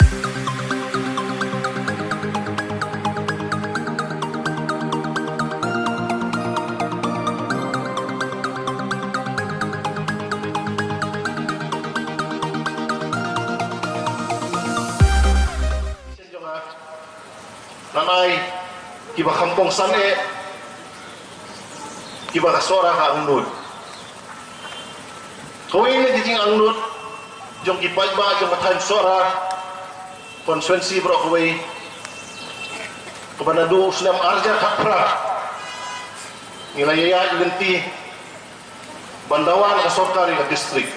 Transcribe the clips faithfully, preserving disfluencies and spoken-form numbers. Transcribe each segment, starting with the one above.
Nanai kiba kham kongsan eh, kiba ka Sohra ka angnud. Kawei na ki jingangnud jong ki paidbah jong ka thaiñ Sohra, constituency baroh kawei, kaba naduh u snem arhajar khatphra ngi la ïaid lynti ban dawa na ka sorkar ïa ka district.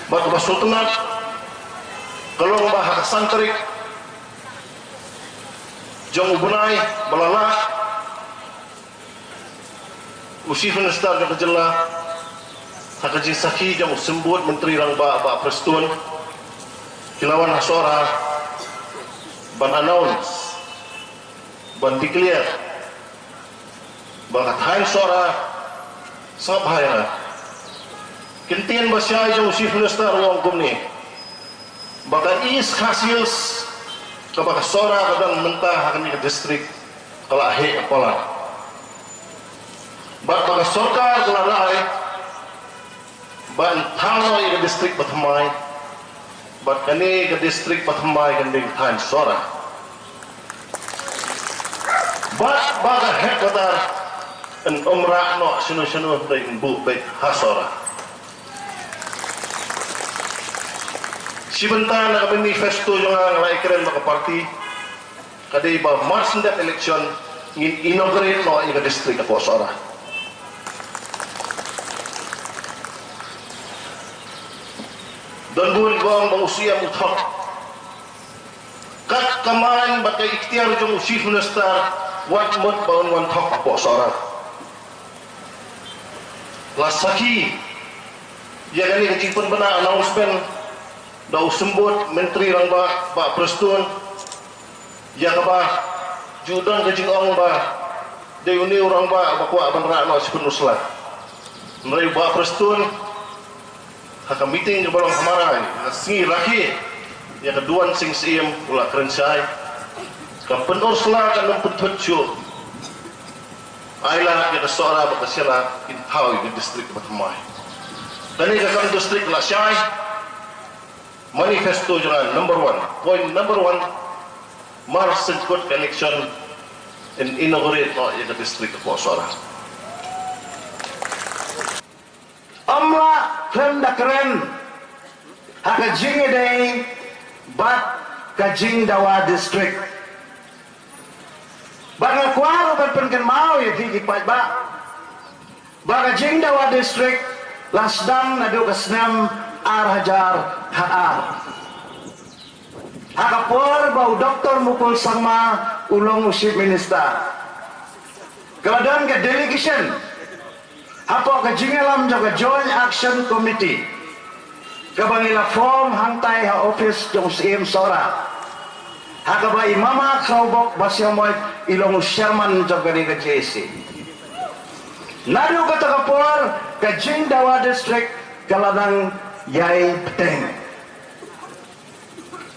Bad kaba sngewtynnat ka long ba ha ka san tarik jong u bnai ba la lah, u Chief Minister jong ka jylla, ha ka jingsakhi jong u Symbud Myntri Rangbah Bah Prestone, ki la wan ha Sohra ban announce, ban declare ba ka thaiñ Sohra sngap bha ïa nga. Ka ktien ba shai jong u Chief Minister u ong kumne, ba ka East Khasi Hills, kaba ka Sohra ka don mynta ha kane ka district, ka la heh ka palat. Bad ba ka sorkar ka la rai ban thaw noh ïa ka district bathymmai, bad kane ka district bathymmai kan dei ka thaiñ Sohra. Bad ba ka headquarter kan ym rah noh shano shano, hynrei kan buh beit ha Sohra. Shi bynta na ka manifesto jong nga, nga la ïakren bad ka party, ka dei ba mar shen dep election ngin inaugurate noh ïa ka district hapoh Sohra. Don bun kiba ong ba u Siem u thok. Kat ka main bad ka iktiar jong u Chief Minister, wat mut ba un wan thok hapoh Sohra. La sakhi ïa kane ka jingpynbna announcement da u Symbud Myntri Rangbah Bah Prestone, ïa kaba ju don ka jingong ba dei une u rangbah ba kwah ban rah noh shibun u sla. Hynrei u Bah Prestone, ha ka meeting kaba long ha Marai ha ka sngi Rakhe ïa ka Duan Sing Syiem, u la kren shai, ka pynur sla kan ym pynthut shuh. Ai lad ïa ka Sohra bad ka Shella kin thaw ïa ka district bathymmai. Kane ka kam district la shai. Manifesto jong nga number one, point number one, mar shen kut ka election, in inaugurate noh ïa ka district hapoh Sohra. Ym lah khlem da kren ha ka jingïadei bad ka jingdawa district. Bad nga kwah ruh ban pynkynmaw ïa phi ki paidbah ba ka jingdawa district la sdang naduh ka snem ar hajar khat ar, ha ka por ba u Doktor Mukul Sangma u long u Chief Minister. Ka la don ka delegation hapoh ka jingïalam jong ka Joint Action Committee, kaba ngi la form hangtai ha office jong u Syiem Sohra, ha kaba i Mama Khrawbok Basaiawmoit i long u chairman jong kane ka J A C. Naduh kata ka por ka jingdawa district ka la nang ïai bteng.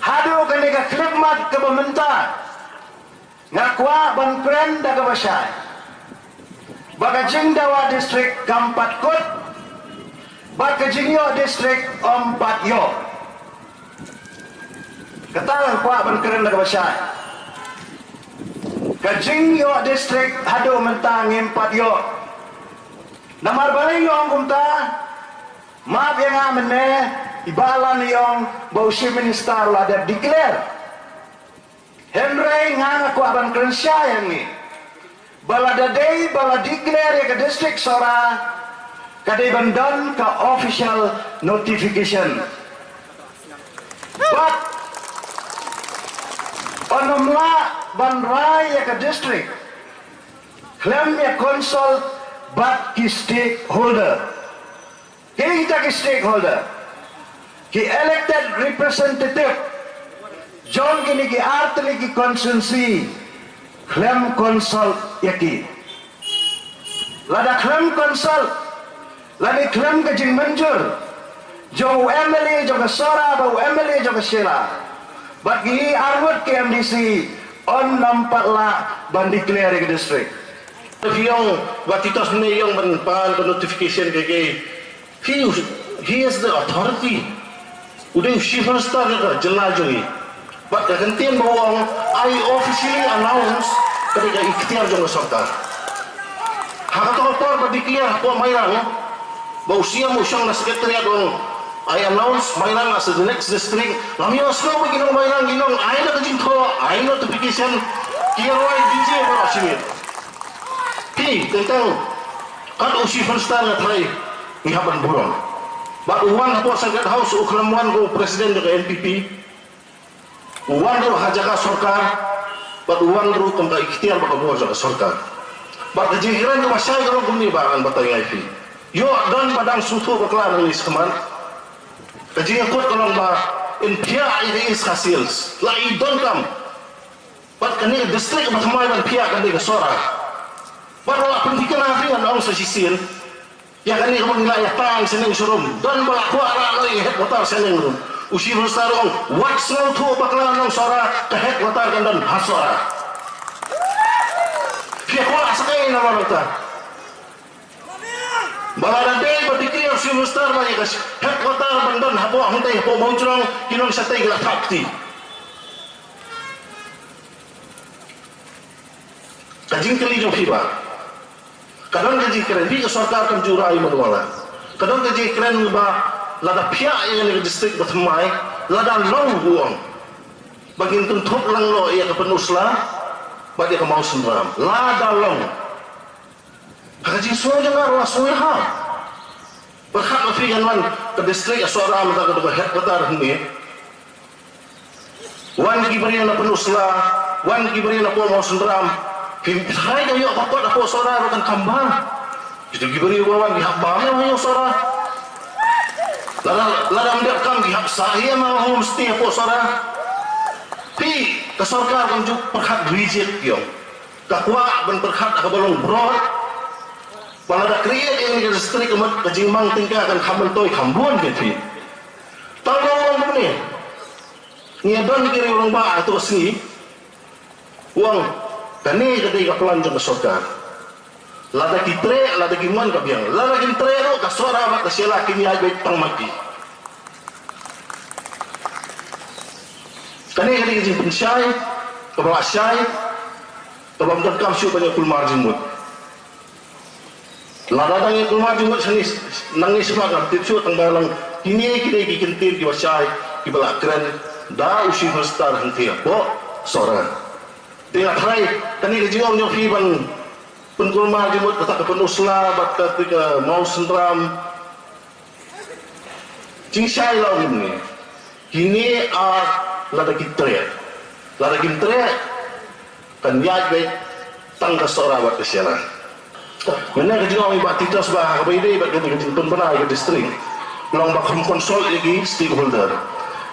Haduh kane ka khyllipmat kaba mynta, nga kwah ban kren da kaba shai ba ka jingdawa district kam pat kut, bad ka jingïoh district ym pat ïoh. Kata nga kwah ban kren da kaba shai. Ka jingïoh district haduh mynta ngim pat ïoh. Namar balei nga ong kumta? Map ïa nga mynne, i Bah Lan i ong ba u Chief Minister la dep declare. Hynrei nga, nga kwah ban kren shai hangne ba lada dei ba la declare ïa ka district Sohra, ka dei ban don ka official notification. Bad ym lah ban rai ïa ka district khlem ïa consult bad ki stakeholder. Ki dei kita ki stakeholder, ki elected representative jong kine ki artylli ki constituency, khlem consult ïa ki. Lada khlem consult, lane khlem ka jingmynjur, Jong u M L A jong ka Sohra bad u M L A jong ka Shella. Bad ki arngut ki M D C yn ym pat lah ban declare ïa ka district. Phi ong ba Titos mynne ïong ban pan ka notification ka ke. He, he is the authority. U dei u Chief Minister ka jylla jong ngi. Bad ka kyntien ba u ong, I officially announce, ka dei ka iktiar jong ka sorkar. Ha kato ka por ba declare hapoh Mairang, ba u C M u shong na secretariat u ong, I announce Mairang as the next district. Ngam ïohsngew ba ki nong Mairang ki ong, ai na ka jingthoh, ai notification, ki rwai D J baroh shi miet. Phi, teng teng, kat u Chief Minister nga tharai, ngi hap ban burom. Bad u wan hapoh Circuit House u khlem wan kum u president jong ka N P P. U wan ruh ha jaka sorkar, bad u wan ruh kum ka iktiar bad ka bor jong ka sorkar. Bad ka jingkren kaba shai ka long kumne ba ngan batai ïa phi. Ïoh don ba dang sngewthuh bakla nangne shakhmat. Ka jingkut ka long ba in phiah ïa ka East Khasi Hills. La i donkam. Bad kane ka district ba thymmai ban phiah kane ka Sohra. Bad la pynthikna phi ngan ong sa shisien. Ïa kane kaba ngi la ïa tang shaneng sharum. Don ba la kwah la la ïa headquarter shaneng rum. U Chief Minister u ong, wat sngewthuh bakla nong Sohra ka headquarter kan don ha Sohra. Phi kwah sa kaei na la rota. Ba la da dei ba declare u Chief Minister ba ïa ka headquarter ban don hapoh hangtei hapoh Mawjrong ki nong shatei ki la thap kti. Ka jingkylli jong phi ba ka don ka jingkren, phi ka sorkar kam ju rai man wala. Ka don ka jingkren ba lada phiah ïa kane ka district ba thymmai, lada long u ong ba ngin kynthup lang noh ïa ka Pynursla bad ïa ka Mawsynram. Lada long. Ha ka jingsngew jong nga ruh nga sngew ïa ha. Pyrkhat ma phi kan wan ka district ha Sohra mynta ka dei ka headquarter hangne. Wan ki briew na Pynursla, wan ki briew na poh Mawsynram. Phi tharai ka ïoh ka kot hapoh Sohra ruh kan kham bha. Kita ki briew ba wan ki hap bam ïa ha Sohra. Lada lada ym dep kam ki hap sah ïa ma homestay hapoh Sohra. Phi ka sorkar kan ju pyrkhat reject ïong. Ka kwah ban pyrkhat ha kaba long broad. Ba lada create ïa kane ka district ka mut ka jingmang tyngka kan kham myntoi kham bun ïa phi. Tang ba u ong kumne. Ngi ïa don ki riew rangbah ha kato ka sngi. U ong kane ka dei ka plan jong ka sorkar. Lada ki treh, lada ki mon ka biang. Lada kim treh ruh ka Sohra bad ka Shella kin ïaid beit tang ma ki. Kane ka dei ka jingpynshai kaba la shai, kaba ym donkam shuh ban ïa kulmar jingmut. Lada dang ïa kulmar jingmut shane nangne shakhmat ngam tip shuh, tang ba long kine ki dei ki kyntien kiba shai kiba la kren da u Chief Minister hangtei hapoh Sohra. Te nga tharai kane ka jingong jong phi ban pynkulmar jingmut kata ka Pynursla bad kata ka Mawsynram. Jingshai la ong kumne. Kine ar lada ki treh. Lada kim treh kan ïaid beit tang ka Sohra bad ka Shella. Mynne ka jingong i Bah Titos ba ha kaba ïadei bad kane ka jingpynbna ïa ka district. Long ba kham consult ïa ki stakeholder.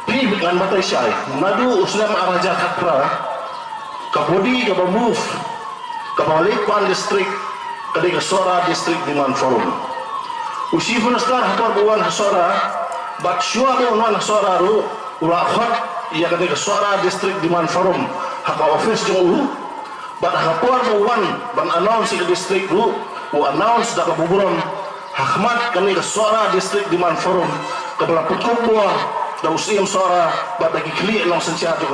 Phi ngan batai shai. Naduh u snem ar hajar khatphra. Ka body kaba move, kaba leit pan district, ka dei ka Sohra District Demand Forum. U Chief Minister ha por ba u wan ha Sohra, bad shuwa ba un wan ha Sohra ruh, u la khot ïa ka dei ka Sohra District Demand Forum ha ka office jong u, bad ha ka por ba u wan ban announce ïa ka district ruh, u announce da kaba burom ha khmat kane ka Sohra District Demand Forum, kaba la pynkup bor da u Syiem Sohra bad da ki khlieh nongsynshar jong ka